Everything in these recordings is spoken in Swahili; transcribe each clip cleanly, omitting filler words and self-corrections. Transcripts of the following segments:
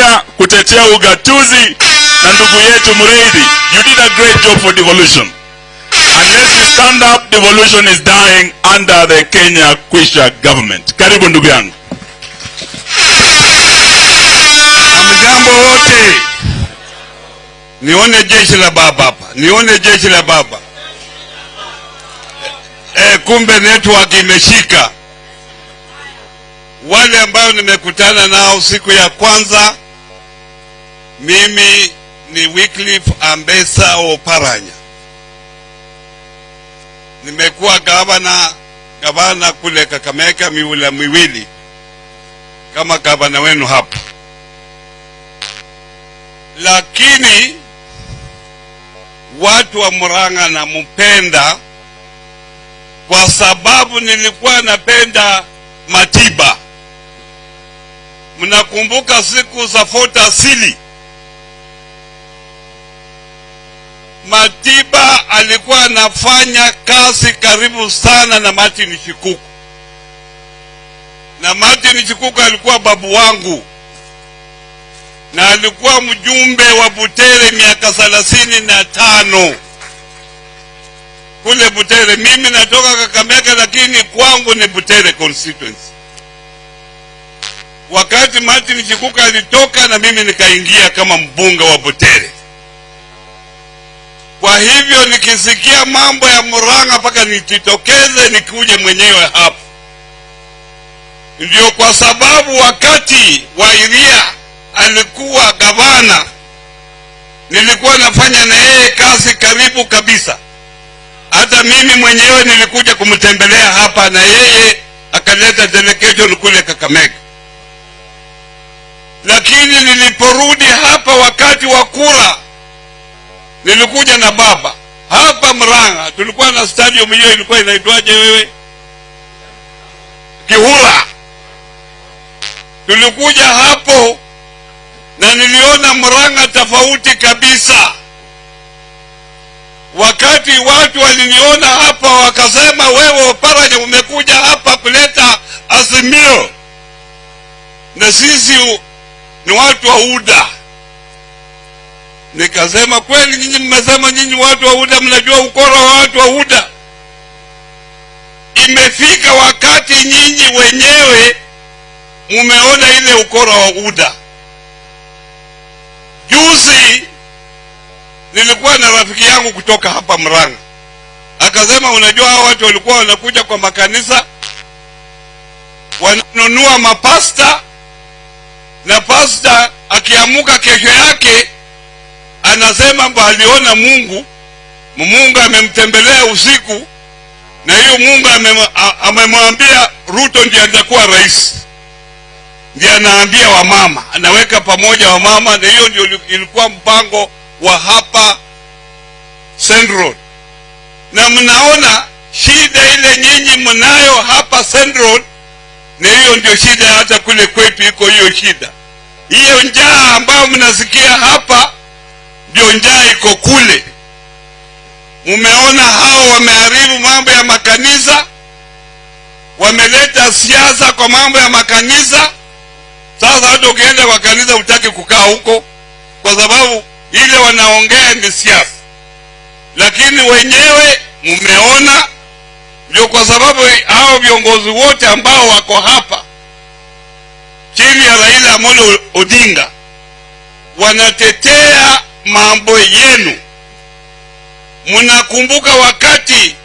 Kuria kutetea ugatuzi na ndugu yetu Mureithi. You did a great job for devolution. Unless you stand up, devolution is dying under the Kenya Kwisha government. Karibu ndugu yangu. Hamjambo wote. Nione jeshi la baba hapa. Nione jeshi la baba. Kumbe network imeshika. Wale ambao nimekutana nao siku ya kwanza, mimi ni Wycliffe Ambetsa Oparanya. Nimekuwa gavana kule Kakamega mihula miwili kama gavana wenu hapa. Lakini watu wa Murang'a nampenda kwa sababu nilikuwa napenda Matiba. Mnakumbuka siku za Fort Asili? Matiba alikuwa anafanya kazi karibu sana na Martin Shikuku. Na Martin Shikuku alikuwa babu wangu. Na alikuwa mjumbe wa Butere miaka 35. Kule Butere, mimi natoka Kakamega lakini kwangu ni Butere constituency. Wakati Martin Shikuku alitoka na mimi nikaingia kama mbunge wa Butere. Kwa hivyo nikisikia mambo ya Murang'a mpaka nijitokeze nikuje mwenyewe hapa. Ndio kwa sababu wakati wa Iria alikuwa gavana, nilikuwa nafanya na yeye kazi karibu kabisa. Hata mimi mwenyewe nilikuja kumtembelea hapa na yeye akaleta delegation kule Kakamega. Lakini niliporudi hapa wakati wa kura, nilikuja na baba hapa Murang'a. Tulikuwa na stadium hiyo ilikuwa inaitwaje wewe? Kihura. Tulikuja hapo na niliona Murang'a tofauti kabisa. Wakati watu waliniona hapa wakasema, wewe Oparanya umekuja hapa kuleta azimio, na sisi ni watu wa UDA. Nikasema kweli nyinyi mmesema nyinyi watu wa UDA mnajua ukora wa watu wa UDA. Imefika wakati nyinyi wenyewe mumeona ile ukora wa UDA. Juzi nilikuwa na rafiki yangu kutoka hapa Murang'a. Akasema unajua hao watu walikuwa wanakuja kwa makanisa, wananunua mapasta, na pasta akiamuka kesho yake anasema aliona Mungu, Mungu amemtembelea usiku, na hiyo Mungu amemwambia Ruto ndiye atakuwa rais. Ndiye anaambia wamama, anaweka pamoja wamama, na hiyo ndio ilikuwa mpango wa hapa Central. Na mnaona shida ile nyinyi mnayo hapa Central, na hiyo ndio shida hata kule kwetu iko hiyo shida. Hiyo njaa ambayo mnasikia hapa ndio njaa iko kule. Mumeona hao wameharibu mambo ya makanisa, wameleta siasa kwa mambo ya makanisa. Sasa hata ukienda kwa kanisa hutaki kukaa huko kwa sababu ile wanaongea ni siasa. Lakini wenyewe mumeona, ndio kwa sababu hao viongozi wote ambao wako hapa chini ya Raila Amolo Odinga wanatetea mambo yenu. Mnakumbuka wakati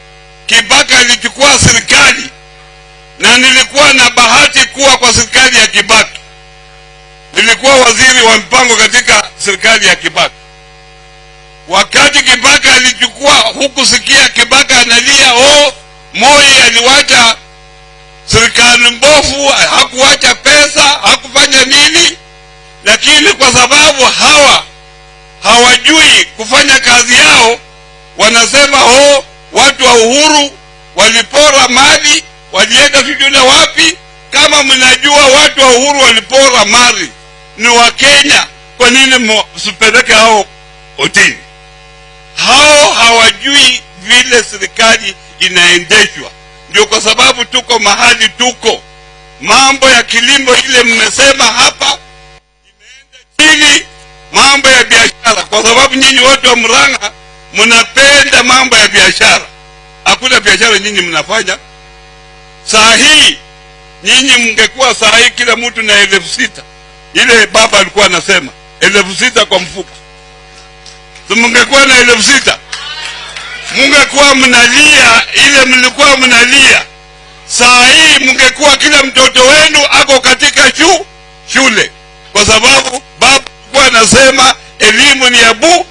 Kibaki alichukua serikali, na nilikuwa na bahati kuwa kwa serikali ya Kibaki. Nilikuwa waziri wa mpango katika serikali ya Kibaki. Wakati Kibaki alichukua, hukusikia Kibaki analia, oh, Moi aliwacha serikali mbovu, hakuacha pesa, hakufanya nini. Lakini kwa sababu hawa hawajui kufanya kazi yao, wanasema oh, watu wa Uhuru walipora mali, walienda sijui wapi. Kama mnajua watu wa Uhuru walipora mali ni wa Kenya, kwa nini msipeleke hao kotini? Hao hawajui vile serikali inaendeshwa. Ndio kwa sababu tuko mahali tuko. Mambo ya kilimo ile mmesema hapa imeenda Mambo ya biashara, kwa sababu nyinyi watu wa Murang'a mnapenda mambo ya biashara. Hakuna biashara nyinyi mnafanya. Saa hii nyinyi mngekuwa saa hii kila mtu na 6,000, ile baba alikuwa anasema 6,000 kwa mfuko, si mngekuwa na 6,000 mungekuwa mnalia ile mlikuwa mnalia. Saa hii mngekuwa kila mtoto wenu ako katika shule, kwa sababu baba alikuwa anasema elimu ni ya bu.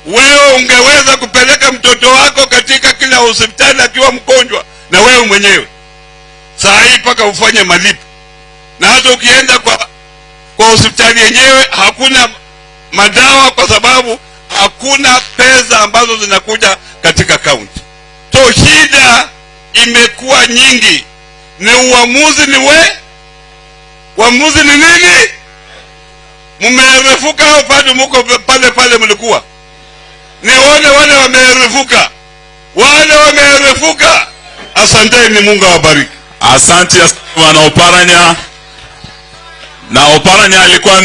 Wewe ungeweza kupeleka mtoto wako katika kila hospitali akiwa mgonjwa, na wewe mwenyewe. Saa hii mpaka ufanye malipo, na hata ukienda kwa hospitali yenyewe hakuna madawa, kwa sababu hakuna pesa ambazo zinakuja katika kaunti. So shida imekuwa nyingi, ni uamuzi ni we, uamuzi ni nini? Mmerefuka au bado muko pale pale mlikuwa? Nione wale wamerefuka, wale wamerefuka. Asanteni, Mungu awabariki. Asante Bwana Oparanya. Na Oparanya alikuwa